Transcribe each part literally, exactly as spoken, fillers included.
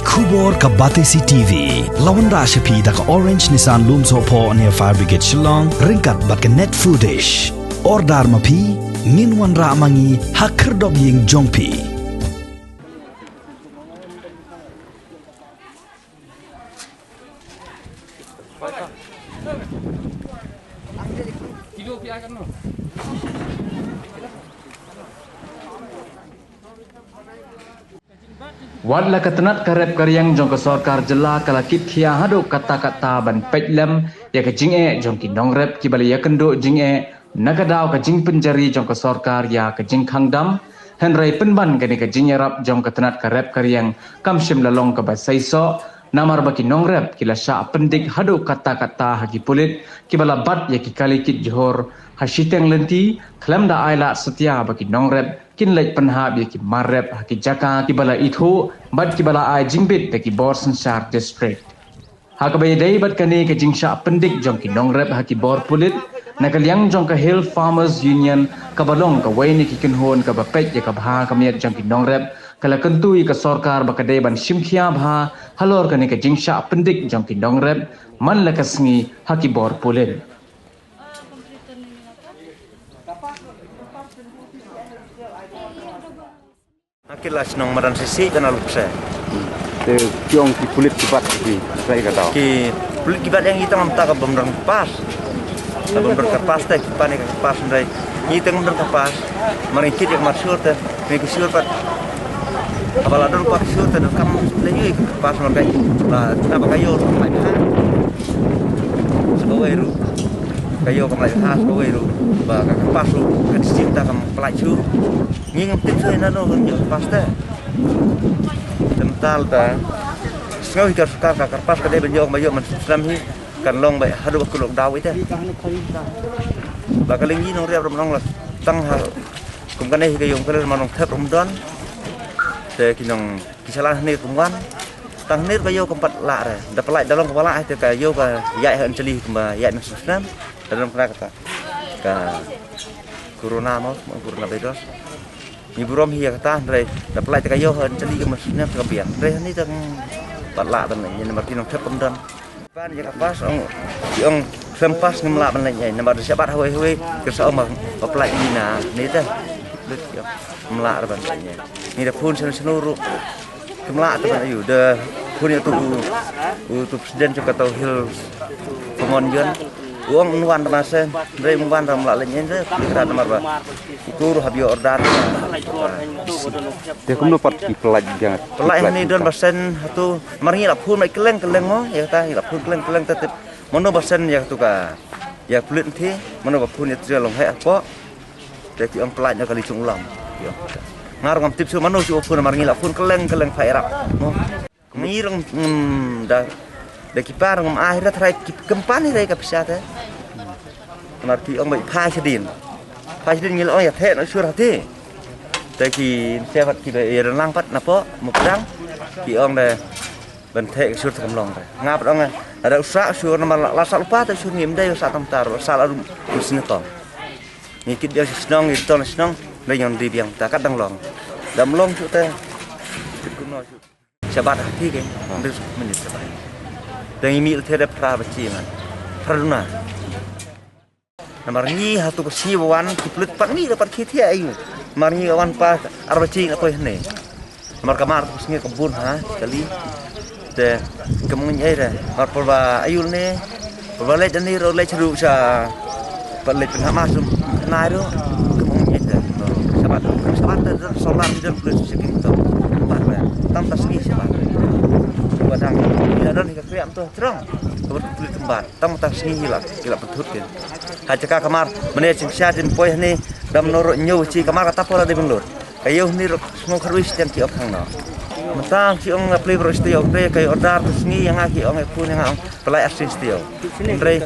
Khubor ka Batesi T V la wanrah sha phi da ka Orange Nissan Lumsohphoh near Fire Brigade Shillong ryngkat bad ka Net Foodish. Order ma phi, ngin wanrah ma ngi ha khyrdop ïing jong phi. Wat la ka tnat ka rep ka riang jong ka sorkar jylla ka la kit khia haduh katta katta ban peit lem ïa ka jingeh jong ki nongrep kiba la ïakynduh jingeh na ka daw ka jingpynjari jong ka sorkar ïa ka jingkhang dam. Hynrei pynban kane ka jingïarap jong ka tnat ka rep ka riang kam shym la long kaba seisoh, namar ba ki nongrep ki la shah pyndik haduh katta katta ha ki pulit kiba la bat ïa ki kali kit jhur ha shiteng lynti, khlem da ai lad satia ba ki nongrep kin leit pynhap ïa ki mar rep ha ki jaka kiba la ithuh bad kiba la ai jingbit da ki bor synshar district. Ha kaba ïadei bad kane ka jingshah pyndik jong ki nongrep ha ki bor pulit, na ka liang jong ka Hill Farmers Union kaba long kawei na ki kynhun kaba peit ïa ka bha ka miat jong ki nongrep, ka la kyntu ïa ka sorkar ba ka dei ban shim khia bha halor kane ka jingshah pyndik jong ki nongrep man la ka sngi ha ki bor pulit. Akila shnong madan sisi kana lukse. Te kiong ki pulit ki bat ki sai ka daw. Ki pulit ki bat yang itang amta ka bamdang pas. Ka bamdang ka pas te ki pane ka pas ndai. Itang bamdang ka pas. Mari kit yang marsur te. Ni ki sur pat. Abala don pat sur te kam le yui ka pas mar kai. Ba ta ba kayo mai ha. Sekaweru. Kayo kam lai ha sekaweru. Ba ka pas su ka cinta kam pelaju. Ngi ngam tip shuh ïa nano ban ïoh ka pas te. Te mynta te sngew hi ka sorkar ka kyrpad ka dei ban ïoh ba ïoh mynshem hi kan long ba haduh ba kuluk daw ite. Ba ka lyngi nongriap ruh nong la tang ha kum kane hi ka ïoh ka lyngi ma nong thep ruh don. Te ki nong ki shala hne kum wan tang hne ruh ka ïoh kam pat lah re da pynlait da long ka ba lah te ka ïoh ka ïaid ha Anjali kumba ïaid mynshem. Da long kata kata ka corona mo, corona virus. Ngi burom hi ïa kata hynrei da pynlait te ka ïoh ha Anjali ka mynsiem ka biang. Hynrei hangne tang pat lah ban leit ïa namar ki nongthep kam don. Ban ïa ka pas ong ki ong sem pas ngim lah ban leit ïa namar da shabat hawei hawei ki sa ong ba pynlait ngi na ne te. Lut ïa ngim lah ban leit ïa. Ngi da phone sien sien ruh. Kim lah te ban ayu da phone ïa tu u tu president jong ka Tau Hills Common Union. U ong un wan da ma se, hynrei um wan da ma la leng en re, kra namar ba u tu ruh hap ïoh order. Te kumno pat ki pynlait biang. Pynlait hangne don ba sen hatu namar ngi la phone mai kylleng kylleng mo, ïa kata ngi la phone kylleng kylleng te tip mano ba sen ïa katu ka ïa pulit ngi, mano ba phone ïa tu long heh hapoh. Te ki ong pynlait na ka li chung ulam. Nga ruh ngam tip shuh mano shu phone namar ngi la phone kylleng kylleng pha ïarap mo. Ngi ruh ngam da da ki pa ruh ngam ai ra trai ki kempan hi ra ka pisa te. Namar ki ong ba i pha shadien. Pha shadien ngi la ong ïa theh na shur hati. Te ki nse pat ki ba ïa lang pat na po mo pdang. Ki ong da ban theh ka shur te kam long te. Nga pat ong da u sa shur namar la sa u pa te shur ngim dei u sa tam tar u sa la rum u sini tong. Ngi kit biang sha shnong ngi ton shnong da ngi ong dei biang ta kat dang long. Dam long shu te. Kit kumno shu. Shabat ha phi ke. Ngi suk minit shabat. Da ngi mih te da phra ba chi ngan. Phra duna. Namar ngi ha tu ka sngi ba wan ki pulit pat ngi da pat ki thia ayu. Namar ngi wan pa ar ba chi ngan poi hne. Namar ka mar ka sngi ka bun ha kali. Te ka mung ai re mar por ba ayul ne por ba leit ne ro leit ru sa pa leit pynha ma sum na ro ka mung ai re. Sabat sabat te solar di dan plus shipping to. Ba re tam ta sngi sabat. Ba dang ila dan ka kriam to trong. Ka ber kulit kembar tam ta sngi ila ila pethut ke. Ha jaka kamar mene ching sha din poi hne dam noro nyu chi kamar ka tapora de benglor. Ka ïew hynrei ruh sngewkhrui stem ki ong khang noh. Mynta ki ong nga plie baroh stia ong te ka ïoh order tu sngi ïa nga ki ong ïa pun ïa nga ong pynlait arsien stia. Hynrei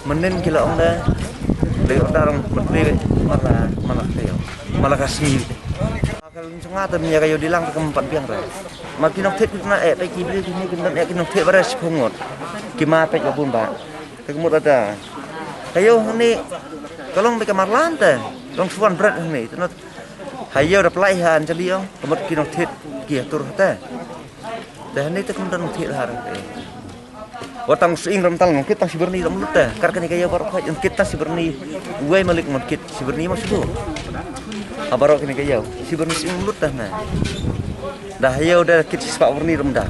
mynnin ki la ong de la ïoh order ong pynplie mala mala stia. Mala ka sngi. Ka lyng jong nga te mynta ka ïoh dilang te kam pat biang re. Ma ki nongthied ki tna eh peit ki bri ki ni ki ndan eh ki nongthied ba re shiphew ngut. Ki ma peit ba bun ba. Te ka mut ada. Ka ïoh hynne ka long beit ka marlan te. Long shuwan bret hynne te not. Ha ïew da pynlait ha Anjali ong ka mut ki nongthied ki ha tur ha te. Te hangne te kum don thied har. Wat tang sing ram tang kit tang shiberni ram lut te. Kar kane ka ïa baroh khat kit tang shiberni. Wei malik ngon kit shiberni ma shu. Ha baroh kane ka ïa shiberni sing lut te na. Dah ïa da kit spa berni ram da.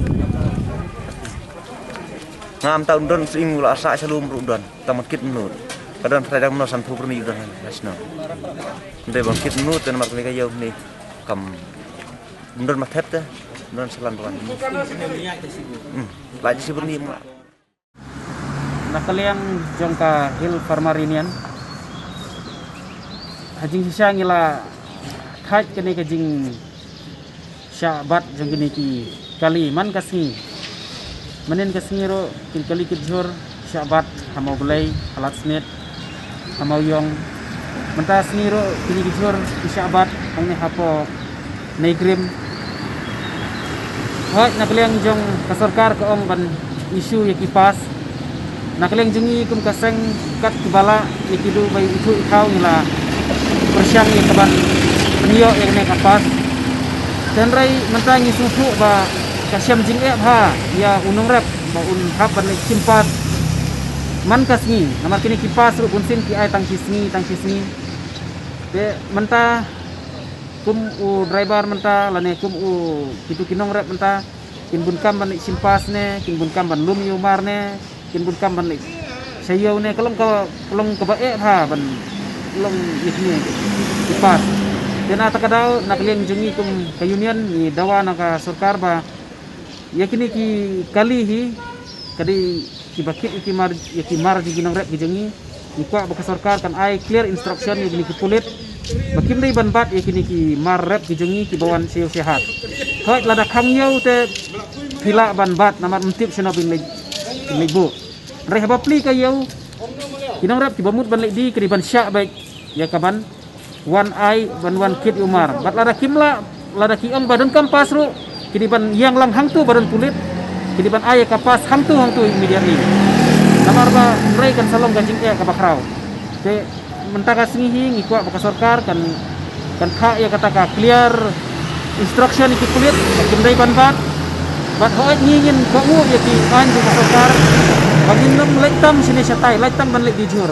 Ngam tang don sing la sa shalom ru don. Tang kit lut. Ka don trai dang no san phu berni don. Nasno. Ndai bang kit lut te namar kane ka ïa ni kam. Mdon ma thep te, mdon selan ruan. Hmm. Lait shi berni ma. Na ka liang jong ka Hill Farmer Union. Ha jingshisha ngi la thait kane ka jingshah bat jong kine ki kali man ka sngi. Mynnin ka sngi ruh ki kali ki jhur shah bat ha Mawblei, ha Ladstnit, ha Mawiong. Mynta sngi ruh kine ki jhur ki shah bat hangne hapoh Neigrim. Hooid, na ka liang jong ka sorkar ka ong ban issue ïa ki pass. Na ka liang jong ngi kum ka seng kat kiba lah ïa ki duh ba ithuh ithaw ngi la pyrshang ïa ka ban pynïoh ïa kane ka pass. Hynrei mynta ngi sngewthuh ba ka shem jingeh bha ïa u nongrep ba un hap ban leit shim pass man ka sngi, namar kine ki pass ruh bunsien ki ai tang shi sngi, tang shi sngi. Te mynta kum u driver mynta lane kum u kitu ki nongrep mynta kin bun kam ban leit shim pass ne, kin bun kam ban lum ïa u mar ne, kin bun kam ban leit sha ïew ne, ka long ka, ka long kaba eh bha ban long ïa kine ki pass. Te na kata ka daw na ka liang jong ngi kum ka union ngi dawa na ka sorkar ba ïa kine ki kali hi ka dei kiba kit ïa ki mar, ïa ki mar jong ki nongrep ki jong ngi. Ngi kwah ba ka sorkar kan ai clear instruction ïa kine ki pulit ba kim dei ban bat ïa kine ki mar rep ki jong ngi kiba wan sha ïew sha hat. Hooid, lada khang ïew te phi lah ban bat namar ym tip shano ban leit, ban leit buh. Hynrei haba plie ka ïew ki nongrep kiba mut ban leit die ki dei ban shah beit ïa ka ban wan ai ban wan kit ïa u mar. Bad lada kim lah, lada ki ong ba donkam pass ruh ki dei ban ïeng lang hangtu ba don pulit, ki dei ban ai ïa ka pass hangtu hangtu immediately. Namar ba hynrei kan sa long ka jingeh kaba khraw. Te mynta ka sngi hi ngi kwah ba ka sorkar kan, kan phah ïa kata ka clear instruction ïa ki pulit ba kim dei ban bat. Bad hooid ngi ngin kohnguh ïa ki aiñ jong ka sorkar ba ngin ym leit tam shane shatai, leit tang ban leit die jhur.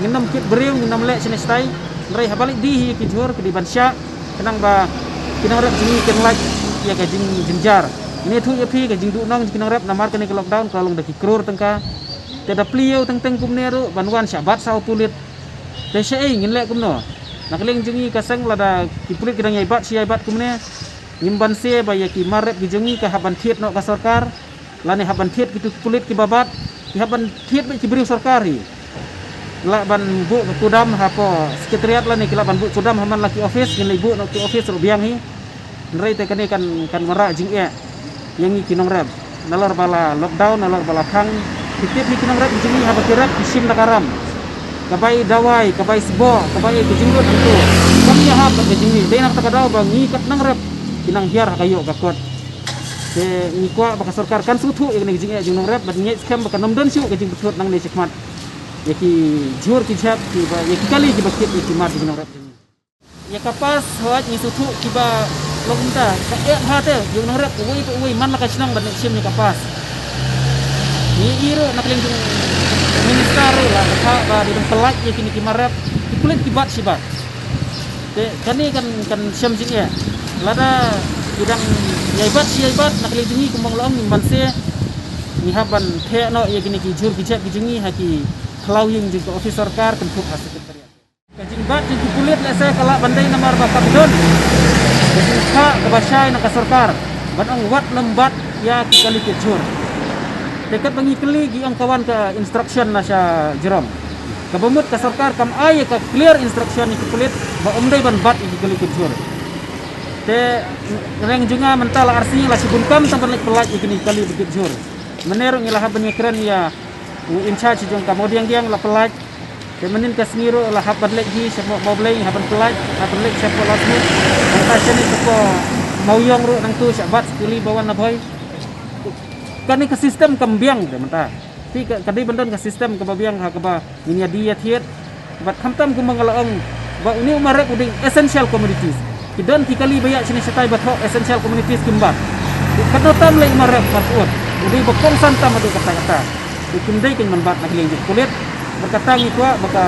Ngin ym kit briew, ngin ym leh shane shatai. Hynrei haba leit die hi ïa ki jhur ki dei ban shah khnang ba ki nongrep jong ngi kin lait ïa ka jingjynjar. Ngi ïathuh ïa phi ka jingduhnong jong ki nongrep namar kane ka lockdown ka long da ki klur tyngka. Te da plie ïew teng teng kumne ruh ban wan shah bat sa u pulit. Te shaei ngin leh kumno? Na ka liang jong ngi ka seng lada ki pulit ki dang ïai bat shi ïai bat kumne, ngim banse ba ïa ki mar rep ki jong ngi ka hap ban thied noh ka sorkar. Lane hap ban thied kitu ki pulit kiba bat, ki hap ban thied bad ki briew sorkar hi. Lah ban buh ka kudam hapoh secretariat lane ki lah ban buh kudam ha man la ki office, ngin leit buh noh ki office ruh biang hi. Hynrei te kane kan, kan wanrah jingeh ïa ngi ki nongrep. Nalor ba la lockdown, nalor ba la thang, ki tip hi ki nongrep ki jong ngi haba ki rep ki shim da ka ram. Ka bai dawai, ka bai sboh, ka bai ka jinglut hangto. Kam ïahap bad ka jong ngi. Dei na kata ka daw ba ngi kat nongrep ki nang hiar ha ka ïoh ka kot. Te ngi kwah ba ka sorkar kan sngewthuh ïa kane ka jingeh jong nongrep bad ngi ngeit skhem ba kan ym don shuh ka jingpyntut nangne shakhmat ïa ki jhur ki jhep kiba, ïa ki kali kiba kit ïa ki mar jong nongrep. Ïa ka pass hooid ngi sngewthuh kiba long kumta ka eh bha te jong nongrep uwei pa uwei man la ka shnong ban leit shim ïa ka pass. Ngi ïohi ruh na ka liang jong minister ruh la ka ba dei ban pyllait ïa kine ki mar rep ki pulit ki bat shi bat. Te kane kan, kan shem jingeh. Lada ki dang ïai bat shi ïai bat na ka liang jong ngi kumba nga la ong ngim banse. Ngi hap ban theh noh ïa kine ki jhur ki jhep ki jong ngi ha ki khlaw ïing jong ka office sorkar kynthup ha secretariat. Ka jingbat jong ki pulit lehse ka lah ban dei namar ba kam don ka jingthah kaba shai na ka sorkar ban ong wat lem bat ïa ki kali ki jhur. Te katba ngi kylli ki ong ka wan ka instruction na sha jrong. Kaba mut ka sorkar kam ai ïa ka clear instruction ïa ki pulit ba ym dei ban bat ïa ki kali ki jhur. Te reng jong nga mynta la arsien la shibun kam tang ban leit pyllait ïa kine ki kali ki jhur. Mynne ruh ngi la hap ban ïakren ïa u in charge jong ka Mawdiangdiang la pyllait. Te mynnin ka sngi ruh la hap ban leit hi shapoh Mawblei, hap ban pyllait, hap ban leit shapoh Ladstnit. Mynta shane shapoh Mawiong ruh nangtu shah bat kali ba wan na Bhoi. Kane ka system kam biang te mynta. Te ka, ka dei ban don ka system kaba biang ha kaba ngin ïa die ïa thied. Bad khamtam kumba nga la ong ba une u mar rep u dei essential commodities. Ki don ki kali ba ïaid shane shatai ba thoh essential commodities kim bat. Te Katno tam leh i mar rep mar pud. Ngi dei ba kongsan tam haduh katta katta. Te kim dei kein ban bat na ka liang jong ki pulit. Bad kata ngi kwah ba ka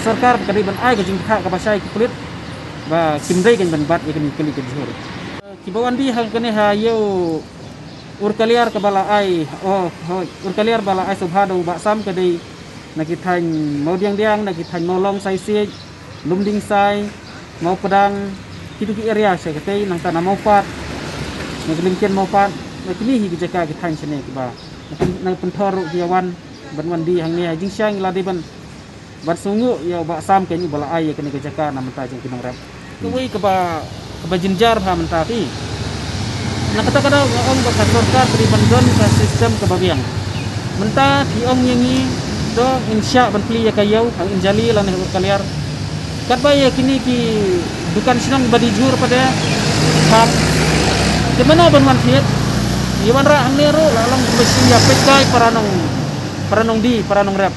sorkar ka dei ban ai ka jingkha kaba shai ki pulit. Ba kim dei kein ban bat ïa kane ka kali ka jhur. Kiba wan die ha kane ha ïew Urkaliar kaba la ai, oh, hoi, Urkaliar ba la ai sngewbha da u Bah Sam ka dei na ki thaiñ Mawdiangdiang, na ki thaiñ Mawlong, Saisiej, Lumdingsai, Mawpdang, kitu ki area sha katei, nangta na Mawpat, na ki Lymken Mawpat, na kine hi ki jaka ki thaiñ shane kiba na pyn-, na pynthor ruh ki ïa wan ban wan die hangne ha jingshisha ngi la dei ban ban sngewnguh ïa u Bah Sam kein uba la ai ïa kane ka jaka na bynta jong ki nongrep. Kawei kaba, kaba jynjar bha mynta phi. Na kata ka daw nga ong ba ka sorkar ka dei ban don ka system kaba biang. Mynta phi ong ïa ngi to ngin shah ban plie ïa ka ïew ha Imjali lane ha Urkaliar. Katba ïa kine ki dukan shnong ba die jhur pat de. Hap. Te mano ban wan thied. Ïa wanrah hangne ruh la long kumba shu ïa peit kai para nong, para nongdie, para nongrep.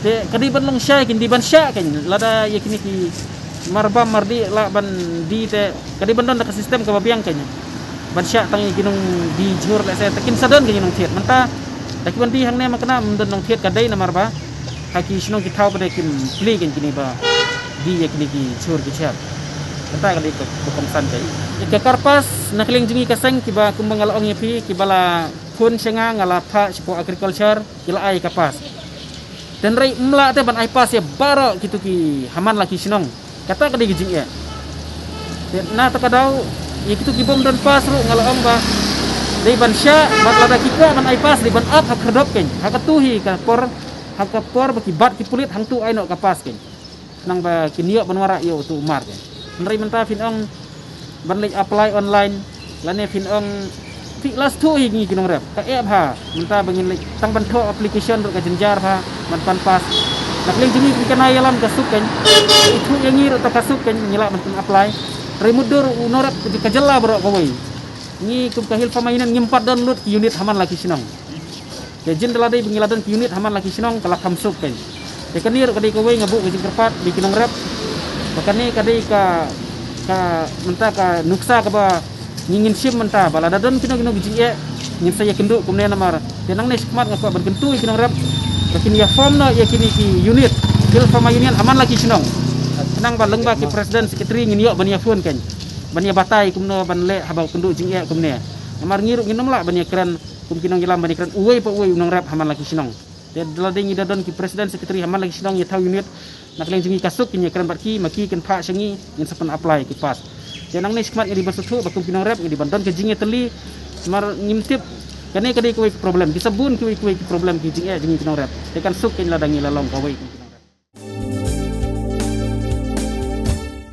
Te ka dei ban long shai kein, dei ban shah kein, lada ïa kine ki marbam mardih lah ban die te ka dei ban don da ka system kaba biang kein. Ban shah tang ïa ki nongdie jhur lehse te kin sa don kein nongthied. Mynta da ki wan die hangne ma kane ym don nongthied ka dei namar ba ha ki shnong ki thaw pat de kim plie kein kine ba die ïa kine ki jhur ki jhur. Kata ka dei ka, ka kongsan kein. Ïa ka karpas na ka liang jong ngi ka seng kiba kumba nga la ong ïa phi kiba la phone sha nga, nga la phah sha ko agriculture, ki la ai ka pass. Hynrei ym lah te ban ai pass ïa baroh kitu ki haman la ki shnong. Kata ka dei ka jingeh. Te na kata ka daw ïa kitu ki bym don pass ruh nga la ong ba dei ban shah, bad lada ki kwah ban ai pass dei ban ap ha khyrdop kein. Ha katu hi ka por, ha ka por ba ki bat ki pulit hangtu ai noh ka pass kein. Khnang ba kin ïoh ban wanrah ïa utu u mar kein. Hynrei mynta phin ong ban leit apply online lane phin ong phi, la shu hi ngi ki nongrep. Ka eh bha mynta ba ngin leit tang ban thoh application ruh ka jynjar bha ban pan pass. Na ka liang jong ngi ki kynhun ïalam ka suk kein. Ithuh ïa ngi ruh ta ka suk kein, ngi lah ban pan apply. Hynrei mutdur u nongrep ka jylla baroh kawei. Ngi kum ka Hill Farmer Union ngim pat don lut ki unit haman la ki shnong. Te jin da la dei ba ngi la don ki unit haman la ki shnong ka la kham suk kein. Te kane ruh ka dei kawei nga buh ka jingkyrpad ïa ki nongrep. Ba kane ka dei ka, ka mynta ka nuksa kaba ngi ngin shim mynta ba lada don kino kino ki jingeh ngin sa ïakynduh kumne namar. Te nangne shakhmat nga kwah ban kyntu ïa ki nongrep ba kin ïa form noh ïa kine ki unit, Hill Farmer Union haman la ki shnong. Khnang ba lyngba ki president secretary ngin ïoh ban ïa phone kein, ban ïa batai kumno ban leh haba kynduh jingeh kumne. Namar ngi ruh ngin ym lah ban ïa kren kum ki nongïalam ban ïa kren uwei pa uwei u nongrep haman la ki shnong. Te da la dei ngi da don ki president secretary haman la ki shnong ïa thaw unit. Na ka liang jong ngi ka suk kin ïa kren bad ki, ma ki kin phah sha ngi, ngin sa pyn apply ki pass. Te nangne shakhmat ngi dei ban sngewthuh ba kum ki nongrep ngi dei ban don ka jingïatylli. Namar ngim tip kane ka dei kawei ka problem, ki sa bun kiwei kiwei ki problem ki jingeh jong ngi ki nongrep. Te kan suk kein lada ngi la long kawei.